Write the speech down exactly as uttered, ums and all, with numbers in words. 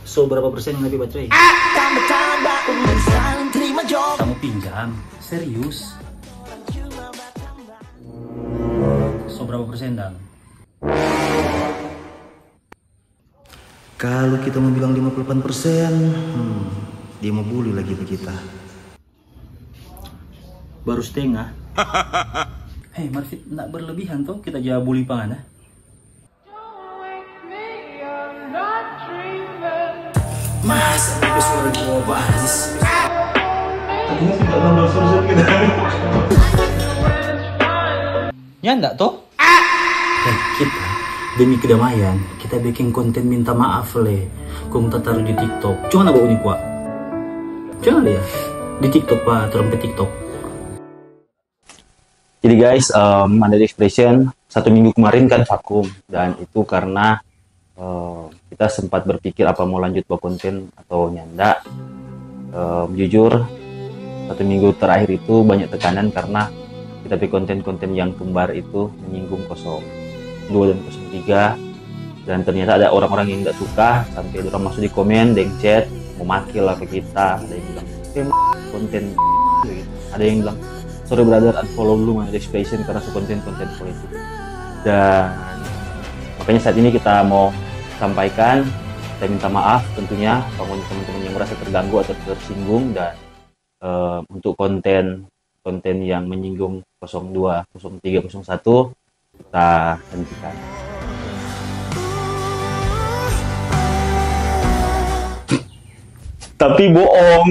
So, berapa persen yang lebih baterai? Kamu pinjam, serius. So, berapa persen, Dang? Kalau kita mau bilang lima puluh delapan persen, hmm, dia mau bully lagi pa kita. Baru setengah. Hei, Marfit, ndak berlebihan to kita ja bully pa ngana? Masa pakai suara gua baris? Tadinya sudah nambah version kita. Nyanda to? Eh, kita demi kedamaian, kita bikin konten minta maaf le. Kong tataru di TikTok. Cuma na bauni kwa. Cuma lihat di TikTok pa, terang pe TikTok. Jadi guys, um, Mandai Expression satu minggu kemarin kan vakum, dan itu karena um, kita sempat berpikir apa mau lanjut buat konten atau nyanda. Um, jujur, satu minggu terakhir itu banyak tekanan karena kita pe konten-konten yang kembar itu menyinggung kosong dua dan kosong tiga, dan ternyata ada orang-orang yang nggak suka sampai orang masuk di komen deng chat mau maki lah ke kita, ada yang bilang "Em, konten," gitu. Ada yang bilang "Sorry brother, unfollow dulu Mandai Expression karena su konten-konten politik." Dan makanya saat ini kita mau sampaikan, kita minta maaf tentunya bagi teman-teman yang merasa terganggu atau tersinggung, dan eh, untuk konten konten yang menyinggung kosong dua, kosong tiga, kosong satu kita hentikan. Tapi bohong.